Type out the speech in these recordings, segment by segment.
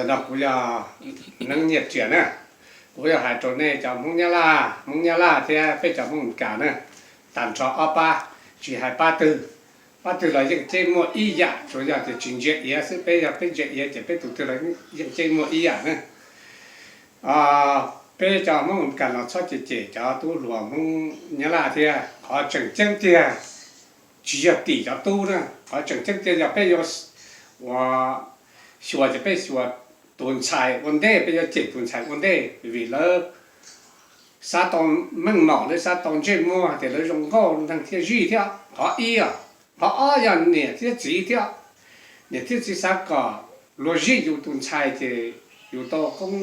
Ntawm no kuv yog Neeb Nyiaj Riam na. Kuv yuav hais rau nej cov Hmoob Nyab Laj, Hmoob Nyab Laj thiab peb cov Hmoob Meskas na, tag nrho ob pab, tsis hais pab twg. Pab twg los yeej ceb muaj ib yam, tsuas yog tias tsis ntsia iav xwb. Peb yog peb ntsia iav ces peb tus twg los yeej ceb muaj ib yam na. Peb cov Hmoob Meskas no txhob cem cem cov tub hluas Hmoob Nyab Laj thiab. Qhov tseem ceeb tiag tsis yog tim cov tub na, qhov tseem ceeb tiag yog peb yuav ua, xyuas ces peb xyuas tus ntxhais ua ntej, peb yuav cem tus ntxhais ua ntej vim lawv xav tau meej mom, lawv xav tau ntsej muag tias lawv zoo nkauj neeg thiaj zij thiab. Qhov ib, qhov ob yog niam thiab txiv thiab. Niam thiab txiv xav kom luag zij yus tus ntxhais ces yus tau koob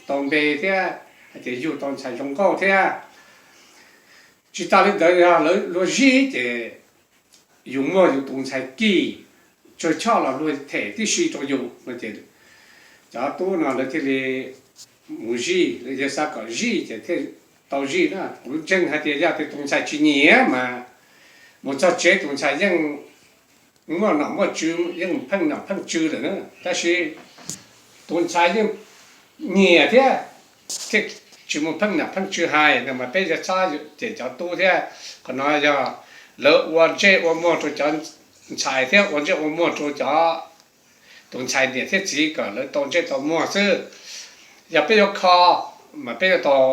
tau npe thiab, hais tias yug tau ntxhais zoo nkauj thiab. Tsis tas li ntawd, yog lawv luag zij ces yus muaj yus tus ntxhais kis, tsawg choj los luag them tib si rau yus no ces cov tub no lawv thiaj li mus zij, lawv yog xav kom zij ces thiaj tau zij na. Kuv ntseeg hais tias yog tias tus ntxhais tsis nyiam mas mus txog tsev tus ntxhais yeej muaj nom muaj tswv, yeej pheej nom pheej tswv lawm na. Tab sis tus ntxhais yeej nyiam thiab, thiaj tsis mus pheej nom pheej tswv hais no mas peb yuav txhob cem cov tub thiab. Qhov no yog lawv ua ntsej ua muag rau cov ntxhais thiab ua ntsej ua muag rau cov, tus ntxhais niam thiab txiv kom lawv tau ntsej tau muag xwb. Yog peb yuav kho mas peb yuav tau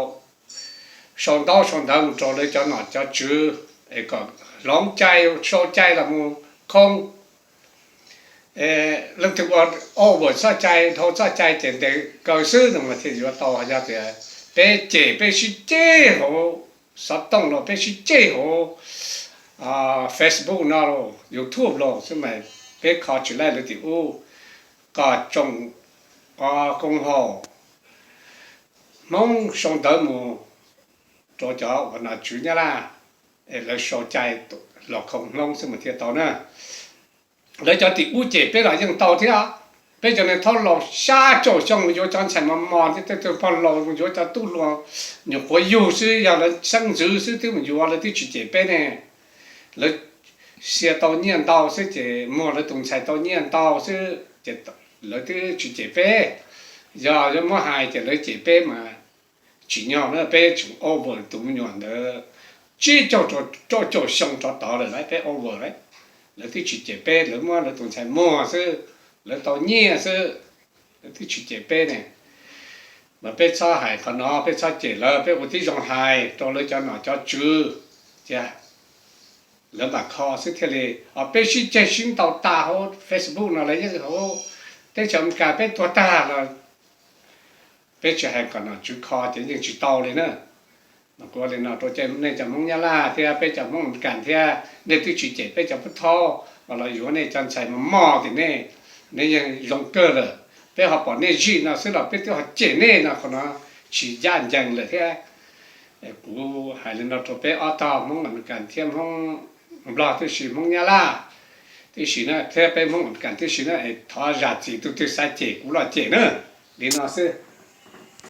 sau ntaub sau ntawv mus rau lawv cov nom cov tswv es kom hloov cai, sau cai los mus khoo. Leej twg ua over txoj cai, dhau txoj cai ces ntes kaw xwb no mas thiaj yuav tau. Yog tias peb cem, peb sib ceg hauv xov tooj los peb sib ceg hauv Facebook no los YouTube los xwb mas peb kho tsis laij lawv tim ub. Kom tsoom koom haum Hmoob sau ntawv mus rau cov uas nom tswv Nyab Laj es lawv sau cai los khoo Hmoob xwb mas thiaj tau na. Lawv cov tim ub cem peb los yeej tau thiab. Peb cov neeg thaub laus xya caum xyoo mus yuav cov ntxhais mos mos thiab tej tug pog laus mus yuav cov tub hluas nyuam qhuav yug xwb, yog lawv xeeb ntxwv xwb twb mus yuav, lawv twb tsis cem peb ne. Lawv xia tau nyiaj ntau xwb ces muag lawv tus ntxhais tau nyiaj ntau xwb ces lawv twb tsis cem peb. Yog yuav muab hais ces lawv cem peb mas tsim nyog na, peb tseem over tus me nyuam ntawd tsib caug rau rau caum xyoo rov tod lawm lauj, peb over lauj. Lawv twb tsis cem peb, lawv muab lawv tus ntxhais muag xwb, lawv tau nyiaj xwb, lawv twb tsis cem peb ne. Mas peb txhob hais qhov no, peb txhob cem lawv, peb ua tib zoo hais rau lawv cov nom cov tswv, ces lawv mam kho xwb thiaj li. Peb sib ceg sib ntaus tas hauv Facebook no los yeej hauv teb chaws Amelikas peb tuag tag los peb tsis hais kom nom tswv kho ces yeej tsis tau li na. Mas kuv ua li no rau nej cov Hmoob Nyab Laj thiab peb cov Hmoob Amelikas thiab, nej twb tsis cem peb cov pub thaub los yuav nej cov ntxhais mos mos tim nej, nej yeej zoo kawg lawm. Peb ho pom nej zij no xwb los peb twb ho cem nej no, qhov no tsis ncaj ncees lawm thiab. Kuv hais li no rau peb ob tog Hmoob Amelikas thiab Hmoob Nplog tib si, Hmoob Nyab Laj tib si na, thiab peb Hmoob Amelikas tib si na, es thov zam txim tus twg xav cem kuv los cem na. Li no xwb.